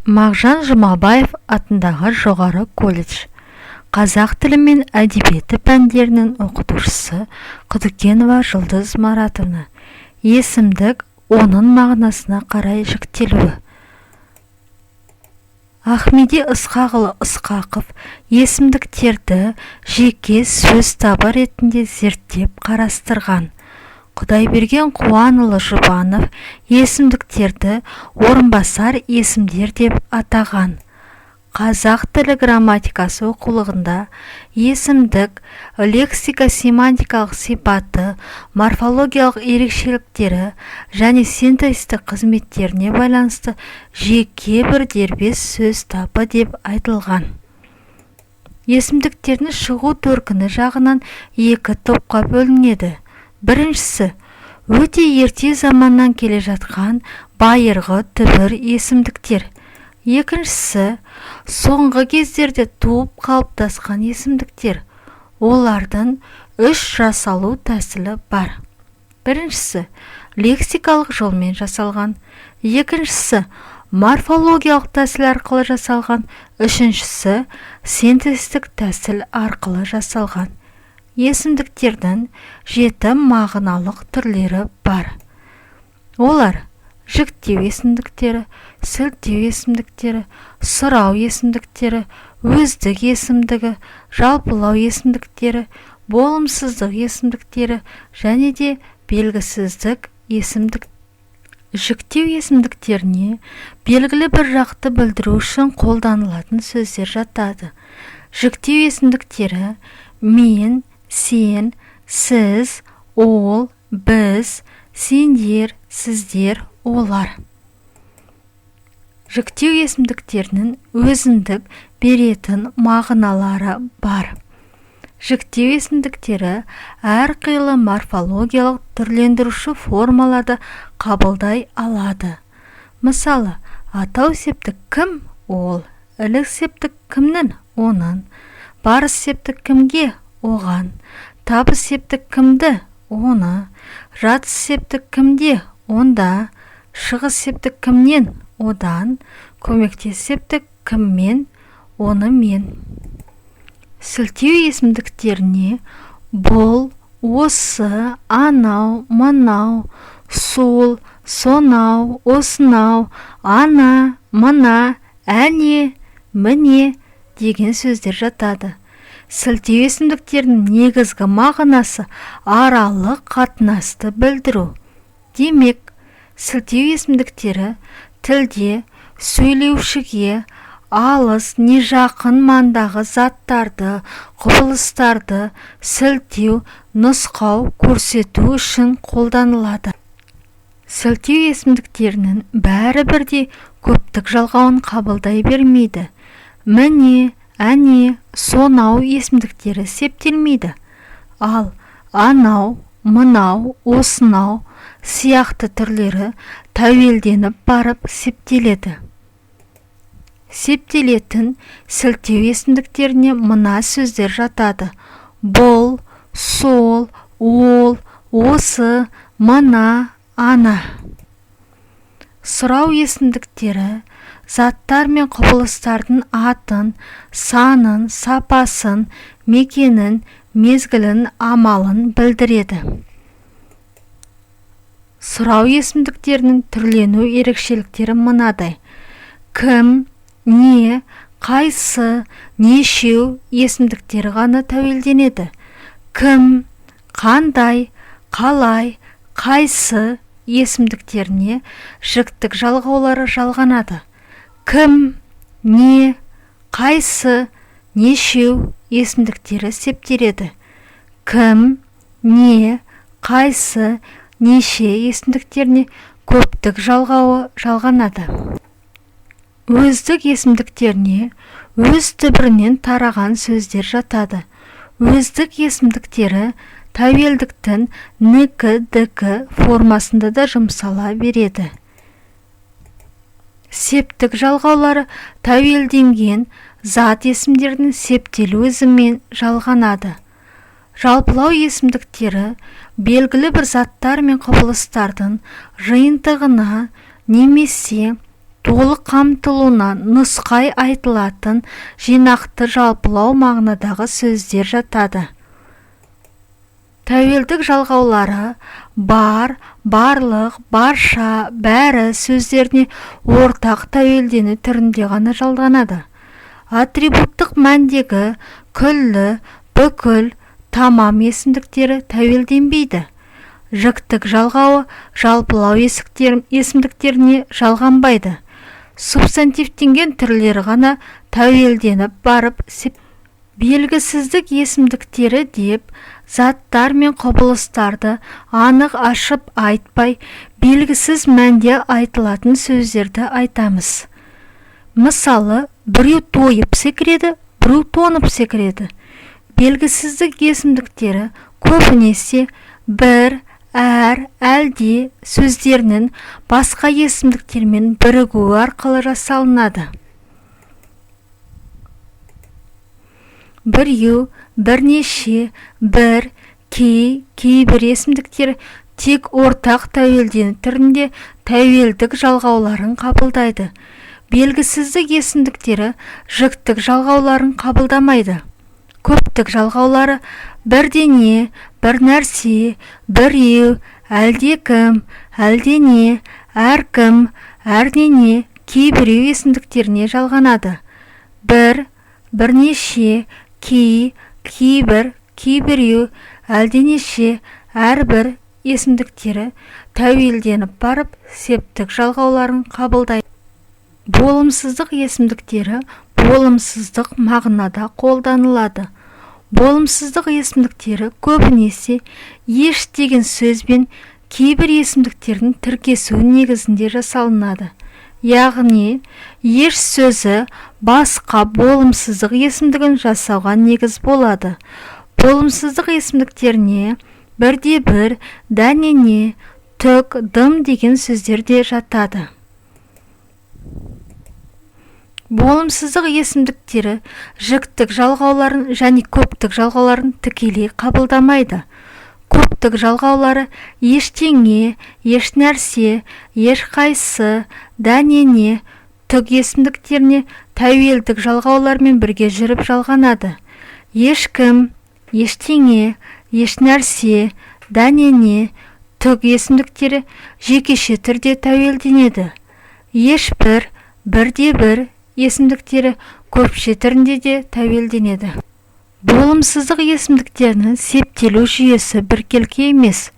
Мағжан Жұмабаев атындағы жоғары колледж қазақ тілі мен әдебиеті пәндерінің оқытушысы Құдыкенова Жұлдыз Маратовна. Есімдік, оның мағынасына қарай жіктелуі. Ахмеди Ысқақұлы Ысқақов есімдіктерді жеке сөз табы ретінде зерттеп қарастырған. Құдайберген Қуанұлы Жұбанов есімдіктерді орынбасар есімдер деп атаған. Қазақ тілі грамматикасы оқулығында есімдік лексика-семантикалық сипаты, морфологиялық ерекшеліктері және синтаксистік қызметтеріне байланысты жеке бір дербес сөз табы деп айтылған. Есімдіктердің шығу төркіні жағынан екі топқа бөлінеді. Біріншісі – өте ерте заманнан келе жатқан байырғы түбір есімдіктер. Екіншісі – соңғы кездерде туып қалыптасқан есімдіктер. Олардың үш жасалу тәсілі бар. Біріншісі – лексикалық жолмен жасалған, екіншісі – морфологиялық тәсіл арқылы жасалған, үшіншісі – синтаксистік тәсіл арқылы жасалған. Есімдіктердің жеті мағыналық түрлері бар. Олар: жіктеу есімдіктері, сілтеу есімдіктері, сұрау есімдіктері, өздік есімдігі, жалпылау есімдіктері, болымсыздық есімдіктері және де белгісіздік есімдік. Жіктеу есімдіктеріне белгілі бір жақты білдіру үшін қолданылатын сөздер жатады. Жіктеу есімдіктері: мен, сен, сіз, ол, біз, сендер, сіздер, олар. Жіктеу есімдіктерінің өзіндік беретін мағыналары бар. Жіктеу есімдіктері әрқилы морфологиялық түрлендіруші формаларды қабылдай алады. Мысалы, атау септік кім – ол, ілік септік кімнің – оның, барыс септік кімге – оған, табыс септік кімді – оны, жатыс септік кімде – онда, шығыс септік кімнен – одан, көмектес септік кіммен – онымен. Сілтеу есімдіктеріне бұл, осы, анау, мынау, сол, сонау, осынау, ана, мына, әне, міне деген сөздер жатады. Сілтеу есімдіктерінің негізгі мағынасы – аралық қатынасты білдіру. Демек, сілтеу есімдіктері тілде сөйлеушіге алыс не жақын маңдағы заттарды, құбылыстарды сілтеу, нұсқау көрсету үшін қолданылады. Сілтеу есімдіктерінің бәрі бірдей көптік жалғауын қабылдай бермейді. Міне, әне, сонау есімдіктері септелмейді, ал анау, мынау, осынау сияқты түрлері тәуелденіп барып септеледі. Септелетін сілтеу есімдіктеріне мына сөздер жатады: бұл, сол, ол, осы, мына, ана. Сұрау есімдіктері заттар мен құбылыстардың атын, санын, сапасын, мекенін, мезгілін, амалын білдіреді. Сұрау есімдіктерінің түрлену ерекшеліктері мынадай: кім, не, қайсы, нешеу есімдіктері ғана тәуелденеді. Кім, қандай, қалай, қайсы есімдіктеріне жіктік жалғаулары жалғанады. Кім, не, қайсы, нешеу есімдіктері септеледі. Кім, не, қайсы, неше есімдіктеріне көптік жалғауы жалғанады. Өздік есімдіктеріне өз түбірінен тараған сөздер жатады. Өздік есімдіктері тәуелдіктің нікі, дікі формасында да жұмсала береді. Септік жалғаулары тәуелденген зат есімдердің септелу ізімен жалғанады. Жалпылау есімдіктері белгілі бір заттар мен құбылыстардың жиынтығына немесе толық қамтылуына нұсқай айтылатын жинақты жалпылау мағынадағы сөздер жатады. Тәуелдік жалғаулары бар, барлық, барша, бәрі сөздеріне ортақ тәуелдену түрінде ғана жалғанады. Атрибуттық мәндегі күллі, бүкіл, тамам есімдіктері тәуелденбейді. Жіктік жалғауы жалпылау есімдіктеріне жалғанбайды. Субстантивтенген түрлері ғана тәуелденіп барып белгісіздік есімдіктері деп заттар мен құбылыстарды анық ашып айтпай, белгісіз мәнде айтылатын сөздерді айтамыз. Мысалы, біреу тойып секіреді, біреу тоңып секіреді. Белгісіздік есімдіктері көбінесе бір, әр, әлде сөздерінің басқа есімдіктермен бірігуі арқылы жасалынады. Біреу, бірнеше, бір, кей, кейбір есімдіктері тек ортақ тәуелдену түрінде тәуелдік жалғауларын қабылдайды. Белгісіздік есімдіктері жіктік жалғауларын қабылдамайды. Көптік жалғаулары бірдеңе, бір нәрсе, біреу, әлдекім, әлдене, әркім, әрнене, кейбіреу есімдіктеріне жалғанады. Бір, бірнеше, кей, кейбір, кейбіреу, әлденеше, әрбір есімдіктері тәуелденіп барып септік жалғауларын қабылдайды. Болымсыздық есімдіктері болымсыздық мағынада қолданылады. Болымсыздық есімдіктері көбінесе еш деген сөзбен кейбір есімдіктердің тіркесуі негізінде жасалынады. Яғни, еш сөзі басқа болымсыздық есімдігін жасауға негіз болады. Болымсыздық есімдіктеріне бірде-бір, дәнене, түк, дым деген сөздер де жатады. Болымсыздық есімдіктері жіктік жалғауларын және көптік жалғауларын тікелей қабылдамайды. Көптік жалғаулары ештеңе, ешнәрсе, ешқайсы, дәнене, түк есімдіктеріне тәуелдік жалғаулармен бірге жүріп жалғанады. Ешкім, ештеңе, ешнәрсе, дәнене, түк есімдіктері жекеше түрде тәуелденеді. Ешбір, бірде-бір есімдіктері көпше түрінде де тәуелденеді. Болымсыздық есімдіктерінің септелу жүйесі біркелкі емес.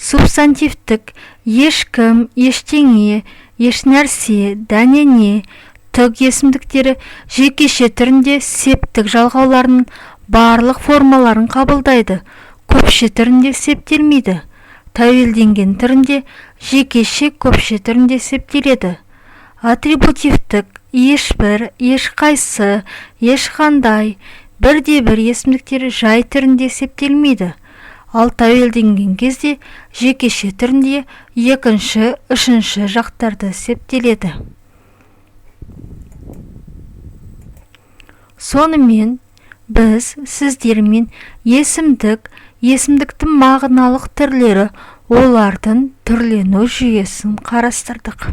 Субстантивтік ешкім, ештеңе, ешнәрсе, дәнене, түк есімдіктері жекеше түрінде септік жалғауларының барлық формаларын қабылдайды, көпше түрінде септелмейді. Тәуелденген түрінде жекеше көпше түрінде септеледі. Атрибутивтік ешбір, ешқайсы, ешқандай, бірде-бір есімдіктері жай түрінде септелмейді, ал тәуелденген кезде жекеше түрінде екінші, үшінші жақтарда септеледі. Сонымен біз сіздермен есімдік, есімдіктің мағыналық түрлері, олардың түрлену жүйесін қарастырдық.